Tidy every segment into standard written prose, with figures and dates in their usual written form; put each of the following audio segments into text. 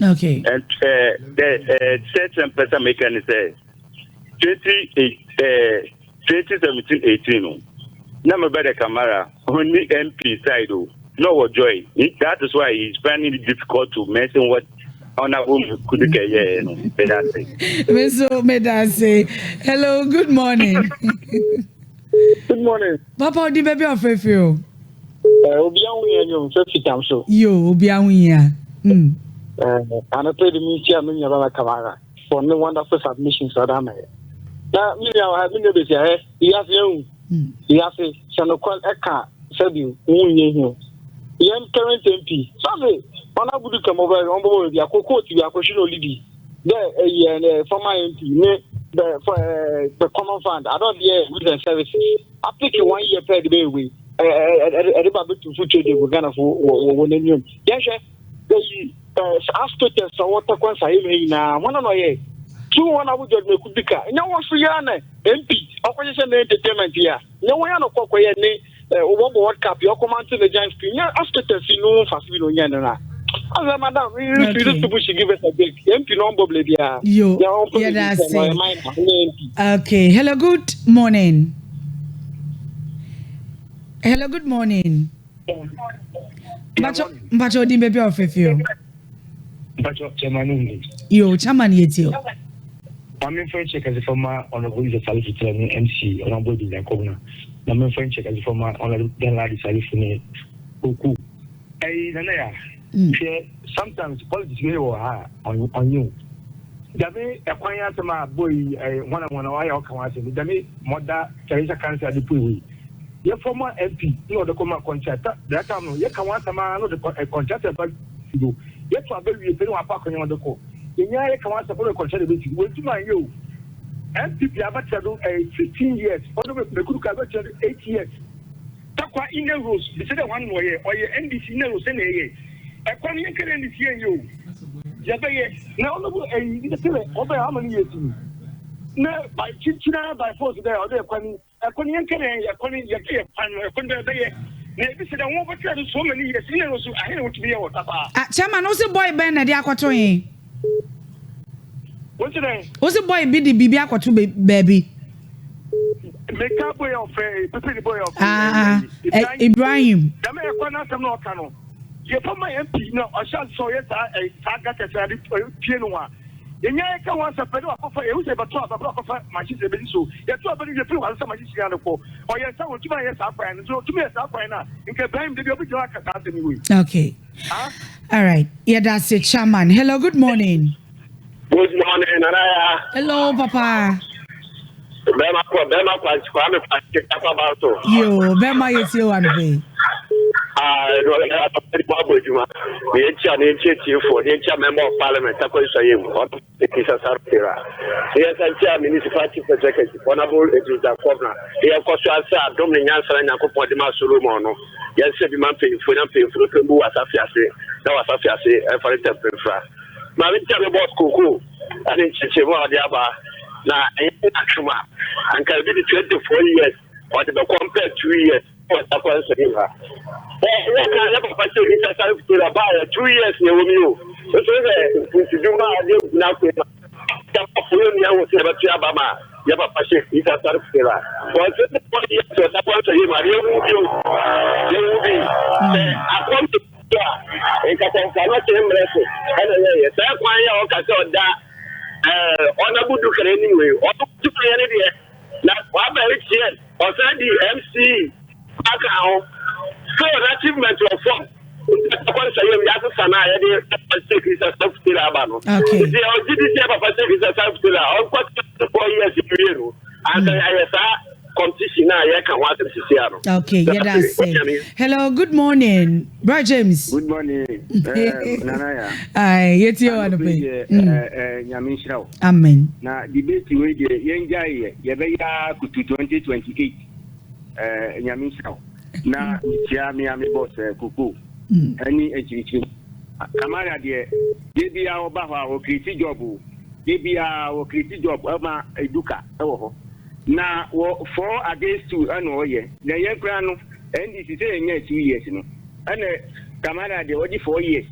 And the third person meka ne sɛ 28 2017 18 no na mebɛ Kamara only MP side o, no wɔ joy. That is why he's finding it difficult to mention what Honorable Kuduke yɛ no. Bɛda. Me so meda ase. Hello, good morning. Good morning. Papa, odi baabi a ɔfrɛfrɛ o. Obi ahu yɛn nyom sɛ fitam so. Yo, obi ahu yia. Anɔpɛ de mi nkyia me nua baba Kamara for ne wonderful submissions ɔda ama yɛ. Na me nua wɔ ha, me nua besi ahɛ, wiase ehu. Wiase sɛ nokɔ ɛka sɛbi wo nyɛ hu. Yɛn current MP, sɔfe ɔna abudu kɛmɛ ɔbɛ ɔbɔ baabi akɔ court bi akɔhwɛ na olidi. Dɛ ɛyɛ ɛ former MP ne the for the Common Fund adɔdeɛ goods and services. Apiki one year pɛ de bɛyɛ wei. Ɛde ba bɛtu futuo de gu Ghana fo wɔ n'anim. Yɛhwɛ ɛyi astroturf a wɔtɔ kwansa yɛ mu nyinaa wɔn na ɔyɛ tu wɔn a wogye ɔdun eku dika nyɛ wɔn so yɛ na MP ɔkɔhyehyɛ ne entertainment yi a nyɛ wɔn yɛ no kɔkɔ yɛ ne wɔbɔ World Cup yɛ ɔkɔmante ne giant screen nyɛ astroturf yi no nfa so bi na onyɛ no na asɛ madam, you these people should give us a break. MP no ɔmbɔ bile biara. Yo, yɛda ase. Okay, hello, good morning. Hello, good morning. Mpacho, odi baabi a ɔfrɛfrɛ o. Mpacho, chairman no. Yo, chairman, yɛ tie o. Maame, nfa nkyɛn kasi fama Honorable Isa Salifu tẹ ne MC Honorable Ebi Jacob na maame nfa nkyɛn kasi fama Honorable Danladi Salifu ne Oku. Ɛyi nana ya. Hwɛ, sometimes politics ne wɔ ha ɔnye o. Dame ɛkwan yɛ asɛm a boy ɛɛ hwana hwana ɔayɛ ɔka wɔn asɛm dame mɔda Teresa Council ade pue wei. Yɛ former MP ne ɔde kɔ ma contract that time no, yɛ ka wɔn asɛm a na ɔde kɔ contract ba do yɛto aba wie pɛ ne wɔn akɔ akɔnyɛ ɔde kɔ yɛnyɛ yɛ ka wɔn asɛm ɔde contract bɛ si wɔn ntoma anyɛ o. NPP abakyɛ do 15 years, ɔde mɛkuru ka abakyɛ do 8 years. Takwa inner roads bisɛ dɛ wɔn ɔyɛ NDC inner roads ɛna ɛyɛ ɛkwan no yɛn kɛlɛ NDC yɛn yɛ o, yɛbɛyɛ na ɔno bo ɛyi sɛ ɔbɛyɛ ama no yɛ ti na by kyikyina by force dɛ ɔde ɛkwan yɛn kɛlɛ ɛkwan yɛkɛ yɛ pan no ɛkwan bɛ bɛyɛ na ebi sɛ dɛ wɔn bɛtɛ do so many years inner roads ahe na wɔtumi yɛ wɔ tapaa. Ah, chairman, wo se boy bɛn na de akɔto yin? Wɔn ti dɛ. Wo se boy bi de biribi akɔto baabi. Meka boy ɔfɛ pepe ni boy ɔfɛ. Ah, Ibrahim. Dɛmɛ ɛkwan n'asɛm na ɔka no, yɛfa ma MP na ɔhyɛ ase sɛ ɔyɛ saa ɛ saa gutters ade pie no a yɛnya yɛka ho asɛm pɛ ne wakɔfa yɛhu sɛ yɛbɛto aba pɛ wakɔfa machine sɛ ɛbɛsi so yɛto aba no yɛfiri wase sɛ machine si ade kɔ ɔyɛ sɛ wɔtumi ayɛ saa kwan no nso ɔtumi yɛ saa kwan no a nka Ibrahim de bi ɔbɛgyina aka saa asɛm yi wei. Okay. All right. Yeah, that's it, chairman. Hello, good morning. Good morning, Nanaya. Hello, Papa. Bema kwa bema kwa Kwame kwa kwa ba so. Yo, bema yɛ tie wa no be. Ah, no, ya to kwa bo adwuma. Ne nkyia ne nkyia tiefo, ne nkyia Member of Parliament akɔ so yem. Ɔno Kisa Sarpera. Ne yɛ nkyia Municipal Chief Executive Honorable Idris Kobna. Ne yɛ kɔ so ase adom ne nyansa na Nyankopɔn de ma Solomon no. Yɛn sɛ bi ma mpanyinfo na mpanyinfo no pɛmbu wɔ asase ase na wɔ asase ase ɛfa ne tɛmpɛmfra. Maame, nkyia me boss Koko ɛne nkyerɛkyerɛmu a ɔde aba na ɛyɛ atwom a anka ebi de 24 years ɔde bɛ compare 2 years ɔda kɔ nsɔ yi ha ɛyɛ ka yɛ papa sɛ obi sɛ sáré fito la baa yɛ 2 years na ɛwɔ mi o nso sɛ mpuntudwuma a ɔde egu n'akɔ yi ma yɛ papa yɛ nua wɔ sɛ yɛbɛto aba ma yɛ papa hyɛ isa sáré fito la wɔn 24 years ɔda kɔ nsɔ yi ma yɛwu bi o, yɛwu bi sɛ akɔm a nkasɛnka no kyerɛ mmerɛ so ɛna yɛyɛ sɛ kwan yɛ a ɔka sɛ ɔda ɔnabu dukere anim wei ɔno dukere ne deɛ na waba 8 years ɔsan di MC aka ho so na achievement wɔ fam nti ɛkɔ nsɛ yɛm yɛasesa no a yɛde Sheikh Isa Safutela aba no. Nti ɔgye di sɛ papa Sheikh Isa Safutela ɔnkɔ 4 years wie no ansa yɛayɛ saa competition a yɛka ho asɛm sisia no. Okay, yeah, that's it. Hello, good morning, Bro James. Good morning, Nanaya. Aye, yɛtie wa no pe. Nyame nhyira wo. Amen. Na debate wei deɛ yɛngyae yɛ yɛbɛyɛ kutu 2028. Nyame nhyira wo. Na mekyia me a me boss Koko ɛne akyirikyiri. Kamara deɛ, de bia ɔba hɔ a ɔcreate job o. De bia ɔcreate job ɛma eduka ɛwɔ hɔ. Na wɔ four against two ɛna ɔyɛ. Na yɛn koraa no NDC sɛ yɛnyɛ 2 years no. Ɛna Kamara deɛ ɔgye 4 years.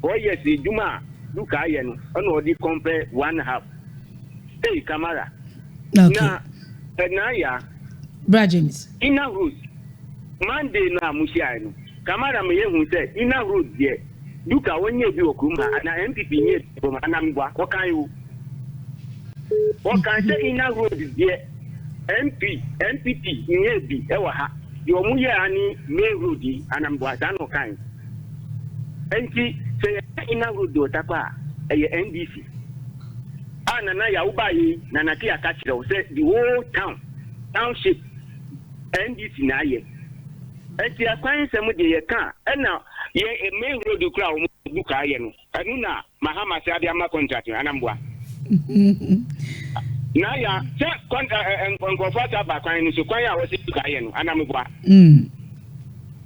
4 years edwuma a Duka ayɛ no ɛna ɔde compare one half. Ei Kamara. Okay. Na ɛna ya. Bra James. Inner road Monday no a mo hyiae no Kamara ma yɛhu sɛ inner road deɛ Duka wɔnyɛɛ bi wɔ kurom ha anaa NPP nyɛɛ bi wɔ kurom ha anaa meboa? Wɔkae o. Wɔkae sɛ inner road deɛ MP NPP nyɛɛ bi wɔ ha. Deɛ wɔn yɛɛ ara ne main road yi anaa meboa? Saa na ɔkae. Enti sɛ yɛka inner road wɔ Tarkwa a, ɛyɛ NDC. A Nana Yaw wobaeɛ yi, Nana Kea ka kyerɛ wo sɛ the whole town, township, NDC na ayɛ. Enti akwan nsɛm deɛ yɛka a, ɛna yɛ main road koraa a wɔn bu kaa yɛ no, ɛno na Mahama sɛ ade ama contract no, anaa mboa? Na ya sɛ kwan ɛ ɛ nkurɔfoɔ asa aba kwan no so, kwan a wɔsɛ bu kaa yɛ no, anaa mboa?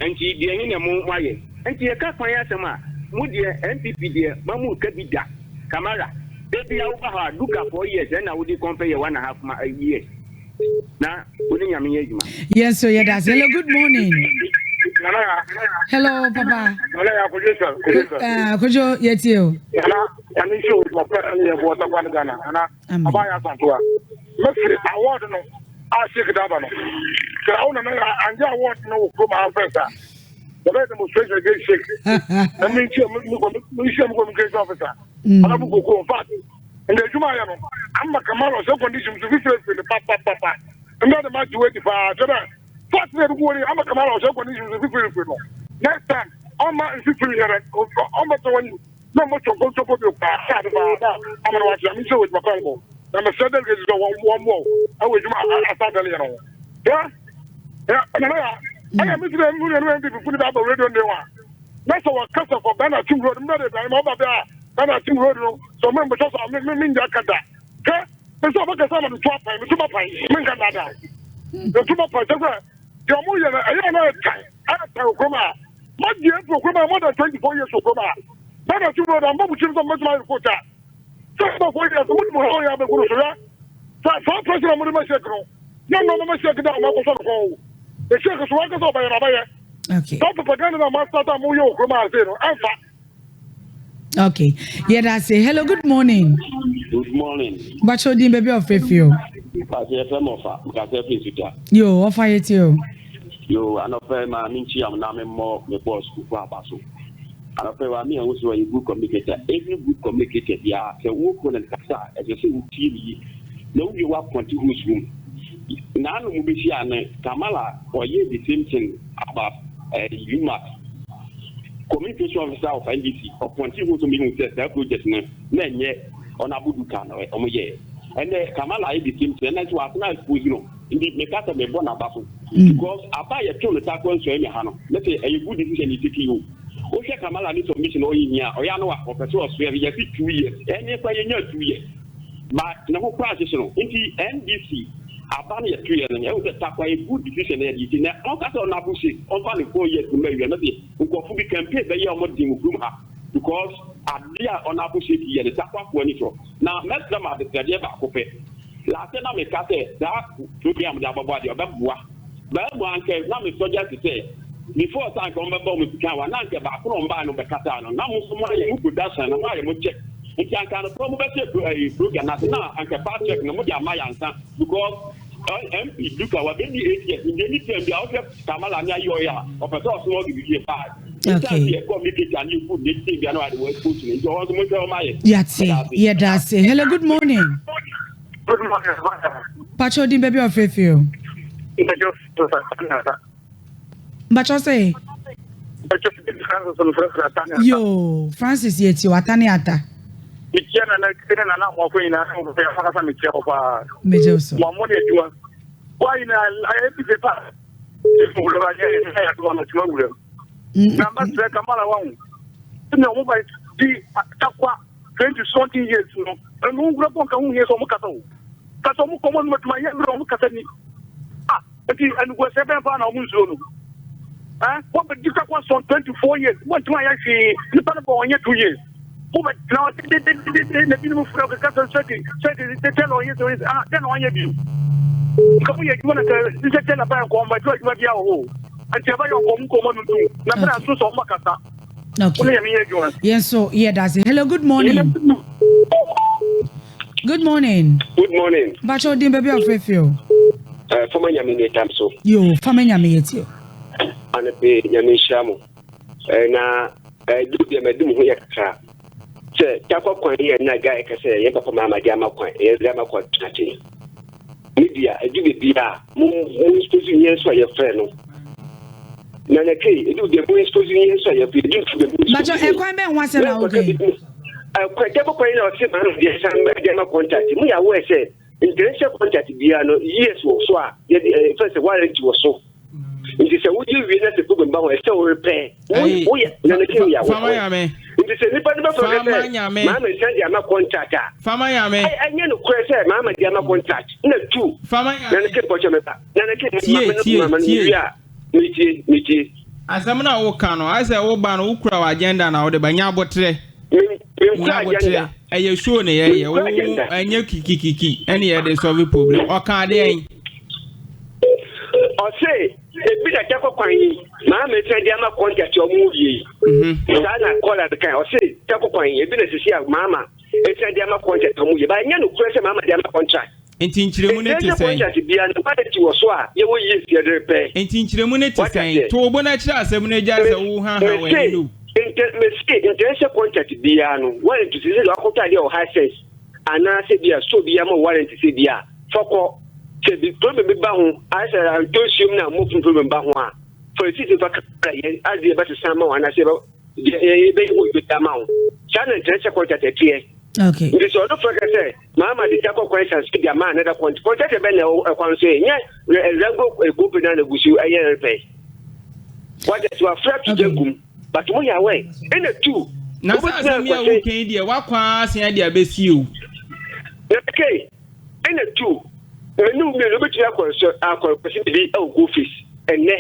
Enti deɛ he na mo moayɛ? Enti yɛka kwan asɛm a, mo deɛ NPP deɛ ma mo nka bi da. Kamara, da biaa woba hɔ a, Duka 4 years ɛna wode compare yɛ one and half ma years. Na wo ne Nyame nyɛ adwuma. Yɛn nso yɛda ase. Hello, good morning. Nana ya. Hello, papa. Nana ya kojo sir. Kojo sir. Kojo yɛtie o. Nana nyame nhyɛ wo adwuma pa ɛne yɛ boɔ takwa ne Ghana. Nana aba yɛ asantoa. Mɛfiri award no a Sheikh Daba no. Sɛ awo nana ya angye award no wɔ kurom ha first a. Yɛbɛyɛ demonstration against Sheikh. Na menhyia mu communication officer. Honorable Koko in fact. Ndɛ edwuma a ayɛ no ama Kamara ɔsɛ condition so fifirefir no papapapa. Ndɛ de magye wo edi paa kyerɛ dɛ fast na ebugu hɔ yi ama Kamara ɔsɛ condition so fifirefir no. Next time ɔmma mfifir nyɛ dɛ ɔmbɛtɔ w'enyim na ɔmbɔtɔ nkontompo bio paa sɛ ade paa na ama no ɔatse. Nyame nhyira wo edwuma pa a erobɔ na mesrɛ delegates dɛ wɔmboa wo wɔ edwuma a asaadɛl yɛ no ho. Hwɛ hwɛ Nana Yaa ɛna mesi dɛ mo nuanom NPP fo no bi aba radio ndɛ ho a na sɛ wɔkasa fa Ghana team road mbɛ de Ibrahim ɔba bɛ a Ghana team road no sɛ ɔmo mbɛtɔ so a me me me ngya ka da hwɛ me sɛ ɔbɛkasa ama me to apan me to bɛpan me nka daadaa me to bɛpan kyɛ sɛ deɛ ɔmo yɛ no ɛyɛ na ɛtan ɛtan okurom a magye afiri okurom a more than 24 years okurom a Ghana team road ambɔ mo tirim sɛ mobɛtumi ayɛ coach a sɛ 24 years mo de mo ha ɔyɛ abɛgu no so hwɛ sɛ saa president mo de ma shake no nyɛ nnɔma ma shake da a ɔmo akɔsɔ no kɔn o the shake so wankasa ɔbɛyɛ no ɔbɛyɛ saa propaganda na ɔmo asata a mo yɛ okurom a ase no ɛmfa. Okay. Yɛda ase. Hello, good morning. Good morning. Bacho din baabi a ɔfrɛ fi o. Pàṣẹ yɛfrɛ m ɔfa, mekasa firi Nsuta. Yo, ɔfa yɛ ti o. Yo, anɔpɛ ma menkyia mo na memmɔ me boss Kufu aba so. Anɔpɛ wa me ahu sɛ ɔyɛ good communicator. Every good communicator biara sɛ wo opponent kasa a ɛsɛ sɛ wotie ne yie na wowie woapɔnte host room. Naano mu bɛhyia no Kamala ɔyɛ the same thing about UMass. Communication officer of NDC ɔpɔnkye ho so mehu sɛ saa project no na ɛnyɛ Honourable Duka na ɔmo yɛɛ. Ɛnɛ Kamala ayɛ the same thing ɛnɛ nso wasena expose no nti meka sɛ mebɔ n'aba so because aba a yɛtoo no Tarkwa Nsuaem ha no mese ɛyɛ good decision he take o. Wohwɛ Kamala ne submission a ɔyɛ hia a ɔyɛ ano a ɔpɛ sɛ ɔsoɛ yɛse 2 years ɛne kora yɛnyaa 2 years but ne ho koraa nhyehye no nti NDC aba no yɛtoeɛ no ɛhu sɛ Tarkwa yɛ good decision na yɛde ti na ɔnka sɛ Honourable Sheikh ɔmfa ne 4 years no ma awia mese nkurɔfo bi campaign bɛyɛ ɔmo den wɔ kurom ha because ade a Honourable Sheikh yɛ no Tarkwafoɔ ani sɔ na mɛsrɛ ma adesrɛdeɛ baako pɛ laase na meka sɛ saa program de abɔbɔ adeɛ ɔbɛboa baa mu anka na me suggest sɛ before sɛ anka ɔmbɛbɔ ɔmo sika wa na anka baako na ɔmbaa no bɛkasa no na mo nso mo ayɛ mo production no mo ayɛ mo check nti anka no mo bɛhyɛ program na ase na anka fast check no mo de ama yansa because MP Duka wa bɛdi 8 years nti any time bi a wohwɛ Kamala ne ayɛ ɔyɛ a ɔpɛ sɛ ɔsoma ɔde biribi ba. Okay. Yate, yɛda ase. Hello, good morning. Good morning. Pacho din baabi a ɔfrɛ fi o. Mpacho sɛ. Yo, Francis yɛ ti o, ata ne ata. Mekyia nana ne nana ahoɔfo nyinaa ne wɔn akasa mekyia hɔ paa. Megye so. Wɔn mo ne adwuma. Wɔn nyinaa ayɛ bi sɛ pa. Wura yɛ yɛ adwuma no tuma wura. Na mbɛsrɛ Kamala wɔn. Ɛna wɔn ba di Tarkwa 20 something years no. Ɛnu nwura bɔ nka ho hia sɛ wɔn kasa o. Kasa wɔn kɔn mu adwuma yɛ mmerɛ wɔn kasa ni. Ah, nti ɛnuguasɛ bɛn paa na wɔn nsuo no. Ɛ wɔn bɛ di Tarkwa sɔn 24 years. Wɔn ntoma yɛ hwee. Nipa no bɔ wɔn yɛ 2 years. Wɔn bɛ tena hɔ dededede na ebinom fura keka sɛ sɛki sɛki tɛ na ɔyɛ sɛ ɔyɛ sɛ ah tɛ na ɔnyɛ bi. Nka mo yɛ adwuma na sɛ nsɛ tɛ na ba yɛ nkɔmɔ adwuma adwuma bi awɔ hɔ. Nti ɛbɛyɛ nkɔmɔ nkɔmɔ no ntum na mmerɛ aso sɛ wɔn akasa. Okay. Yɛn nso yɛda ase. Hello, good morning. Good morning. Good morning. Bakyɛ odin baabi a ɔfrɛ fi o. Eh, fama nyame ne tam so. Yo, fama nyame yɛ tie. Anɔpɛ nyame nhyira mo. Eh, na eh, du deɛ madi mo ho yɛ kakra. Sɛ takwa kwan yɛ na guy ka sɛ yɛn papa maama de ama kwan, yɛ de ama kwan ate. Media, edu baabi a mo mo expose yɛn so a yɛfrɛ no. Na na kei, edu deɛ mo expose yɛn so a yɛfrɛ, edu nso baabi mo expose yɛn. Ɛkwan bɛn ho asɛm na woka yi? Ɛkwan takwa kwan na ɔse maama de san de ama contact. Mo yɛ aware sɛ international contact biara no years wɔ so a yɛde ɛfɛ sɛ warranty wɔ so. Nti sɛ wogye wie na sɛ problem ba ho ɛsɛ wo repair. Woyɛ na ne kei yɛ aware. Nti sɛ nipa no bɛfrɛ kɛ sɛ maama nsan de ama contract a. Fama nyame. Ɛnyɛ no korɛ sɛ maama de ama contract na tu. Fama nyame. Na ne kei pɔkyɛ me ba. Na ne kei tie tie tie. A metie metie. Asɛm no a woka no ayɛ sɛ woba no wokura wɔ agenda na wode ba nya abotrɛ. Menkura agenda. Ɛyɛ show na yɛyɛ wo ɛnyɛ kikikiki ɛne yɛde solve problem ɔka adeɛ. Ɔse ebi na kyɛkɔ kwan yi maa mi sɛ de ama contract ɔmo wie yi. Saa na kɔla no kan ɔse kyɛkɔ kwan yi ebi na sisi a maama ɛsɛ de ama contract ɔmo wie ba ɛnyɛ no kura sɛ maama de ama contract. Nti nkyerɛmu ne te sɛn? Contract bia no warranty wɔ so a yɛwɔ years yɛde repɛ. Nti nkyerɛmu ne te sɛn? To wo bo na kyerɛ asɛm no agyae sɛ wo haha w'ani no. Mese nkyerɛ contract biara no warranty sɛ sɛ wakɔtɔ adeɛ wɔ Hisense anaasɛ bi a store bi ama warranty sɛ bi a fɔkɔ sɛ bi problem bi ba ho ayɛ sɛ antɔ nsuom na mofun problem ba ho a fa receipt fa kakra yɛn adeɛ bɛsesa ama wo anaasɛ yɛbɛyɛ ho bi ama wo saa na nkyerɛ sɛ contract ɛteɛ. Okay. Nti sɛ ɔno frɛ kɛ sɛ maama de takɔ kwan san so de ama another contract contract bɛ na ɛkwan so yɛ nyɛ rango company na na gu so ɛyɛ repɛ. Wagye so afrɛ to gya gum but mo yɛ awɛ ɛna tu. Na sɛ asɛm yi a woka yi deɛ wakɔ ara asen de abɛsi o. Na ke ɛna tu mene wo mmienu wobɛtumi akɔ nso akɔ kɔsi biribi ɛwɔ go face ɛnɛ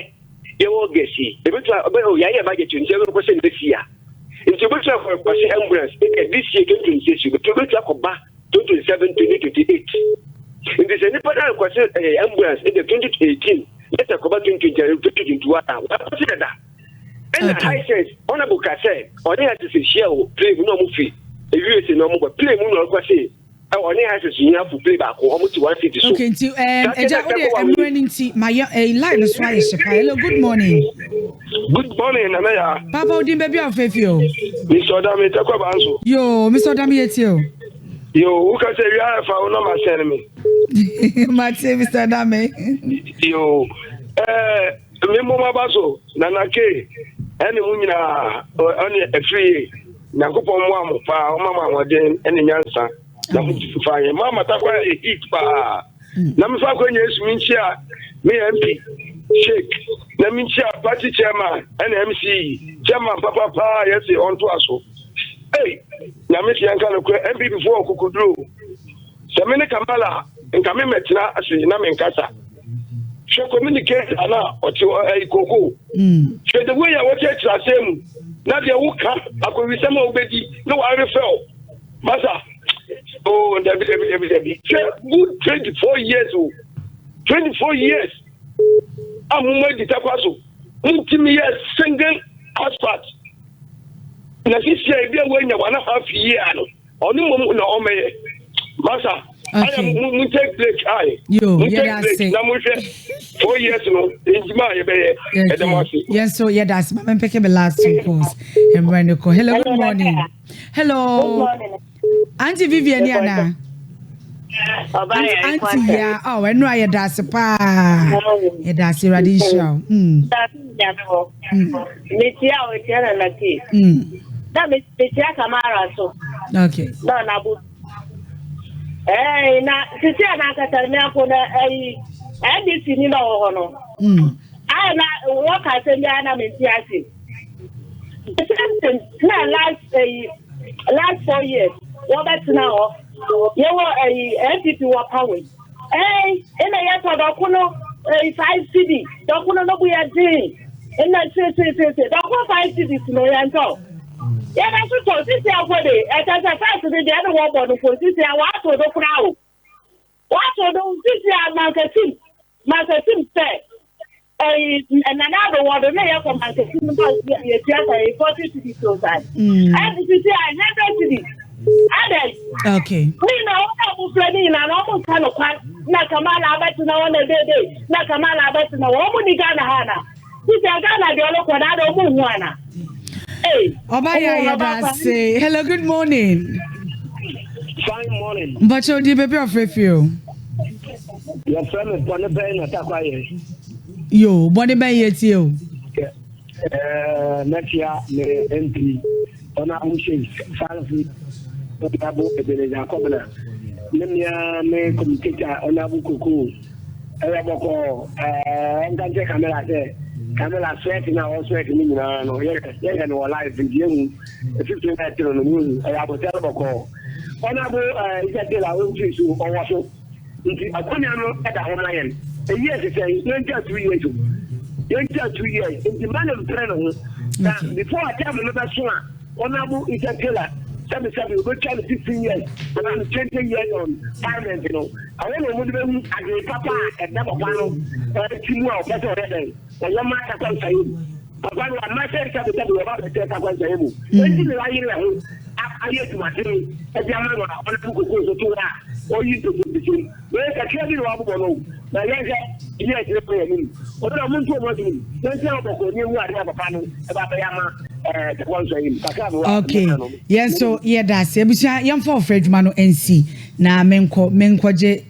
yɛwɔ August yi ebɛtumi ɔbɛ o yɛayɛ budget nti ɛbɛkɔ sɛ next year nti wobɛtumi akɔ kɔsi ambulance ɛka this year 2026 wobɛtumi akɔba 2027 2028 nti sɛ nipa no akɔsi ɛyɛ ambulance ɛka 2018 lẹ́tà kɔba 2020 2021 a wakɔsi dada ɛna Hisense honourable ka sɛ ɔne Hisense hyia wɔ plane mu na ɔmo fi USA na ɔmo bɔ plane mu na ɔkɔ se ɔne Hisense nyina fo plane baako ɔmo te one seat so. Okay, nti ɛgya o de mmerɛ no nti ma yɛ ɛyi line so ayɛ hye paa. Hello, good morning. Good morning, Nana Ya. Papa odin baabi a ɔfɛ fi o. Mr. Odame Takwa Banso. Yo, Mr. Odame yɛ tie o. Yo, woka sɛ wia ɛfa wo nɔma sɛn me. Mate Mr. Odame. Yo, me mmom aba so, Nana K, ɛne mo nyinaa, ɛne afiri yie. Nyankopɔn mmoa mo paa, ɔma mo ahoɔden ɛne nyansa. Na mo fa yɛn. Mama Takwa yɛ heat paa. Na mefa akɔ nyɛ esu menkyia me MP Sheikh na menkyia party chairman ɛne MC chairman papa paa yɛse ɔntoa so. Ei, nyame se yɛnka no korɛ MPP foɔ ɔkokoduro. Sɛ me ne Kamala nka me mɛtena ase na menkasa. Hwɛ communicator na ɔte ɛyi koko. Hwɛ the way a wɔkyerɛkyerɛ asɛm mu na deɛ woka akɔwisɛm a wobɛdi na wɔarefɛ wo. Masa, oh, dabi dabi dabi dabi. Hwɛ good 24 years o. 24 years. A mo mo adi takwa so. Montumi yɛ single asphalt. Na sisi a ebi a wɔanya 1.5 year no. Ɔno mmom na ɔmmɛyɛ. Masa, ayɛ mo mo take break ayi. Yo, Mo yɛda take break ase. na mo hwɛ 4 years no ndwuma a yɛbɛyɛ. Ɛda mo ase. Yɛn nso yɛda ase. Ma mempeke me last two calls. Mmerɛ no kɔ. Hello, good morning. Hello. Auntie Vivian ni ana? Auntie ya, oh, ɛno a yɛda ase paa. Yɛda ase, Awurade nhyira wo. Metia o, metia Nana K. Na metia Kamara so. Na ɔnabo. Na sisi a n'ankasa mi akɔ na ɛyi NDC ni na ɔwɔ hɔ no. Ayɛ na wɔka asɛm bi a na mente ase. The same thing na last ɛyi last 4 years wɔbɛtena hɔ. Yɛwɔ ɛyi NPP wɔ power. Ɛna yɛtɔ dɔko no ɛyi 5 cedi dɔko no no bo yɛ den. Ɛna tiri dɔko 5 cedis no yɛn tɔ. Yɛbɛ so tɔ sisi akɔ de ɛkyɛ sɛ first de deɛ ɛna wɔbɔ no po sisi a wɔato do koraa o. Wɔato do sisi a mankasim mankasim sɛ. Ɛyi Nana Addo wɔ do na yɛkɔ mankɛse no ma yɛtua sa yɛ 40 cedis o sa. Ɛdi sisi a 100 cedis. Adɛ. Ne nyinaa wɔn a wɔfrɛ ne nyinaa na wɔn nka no kwan na Kamala abɛtena hɔ na dede na Kamala abɛtena hɔ, wɔn ni Ghana ha na. Sisi a Ghana deɛ ɔlɔkɔ na adɛ wɔn nhu ana. Ee. Ɔba yɛ ayɛ da ase. Hello, good morning. Fine morning. Mpakyɛ odi baabi a ɔfrɛ fi o. Yɛfrɛ me Bɔne Bɛn na Takwa yɛ. Yo, Bɔne Bɛn, yɛ tie o. Mɛtia me MP, Honorable Sheikh Salifu Honorable Ebenezer Kɔbena, ne mmea me communicator Honorable Koko. Ɛyɛ bɔkɔɔ. Ɛnka nkyɛ Camilla sɛ Camilla sweat na ɔ sweat ne nyinaa no, yɛhwɛ no wɔ live nti yɛhu 15 na ɛtene no yɛhu ɛyɛ abotɛ no bɔkɔɔ. Honorable Issa Taylor ɔmfiri so, ɔwɔ so nti akonnwa no ɛda hɔ ma yɛn. Eyi ɛsesɛ yɛntwa 2 years o, yɛntwa 2 years nti ma ne mpere ne ho na before atɛm no bɛso a, Honorable Issa Taylor, sɛbisɛbi, obetwa no 15 years anaa no 20 years on parliament no, ɛwɔ na wɔn de bɛhu adwene papa a ɛda papa no ɛti mu a ɔpɛ sɛ ɔyɛ dɛn ɔyɛ ma Tarkwa Nsuaem mu. Papa no ama sɛ sɛbisɛbi wɔba bɛsɛ Tarkwa Nsuaem mu, eti na wayere ɛho ayɛ adwumaden ɛde ama no a ɔnam koko so to hɔ a ɔyi mpɛsɛmpɛsɛm bɛyɛ kakra bi na wabobɔ no na yɛhwɛ yɛ ɛkyerɛ kɔ yɛn anim. Ɔno na ɔmo nto ɔmo adwene mu yɛnkyɛn ɔbɔkɔ ne ehu adeɛ a papa no ɛba bɛyɛ ama Tarkwa Nsuaem mu kakra mi wɔ. Okay, yɛn nso yɛda ase. Abusua, yɛmfa ɔfrɛ adwuma no nsi na menkɔ menkɔgye.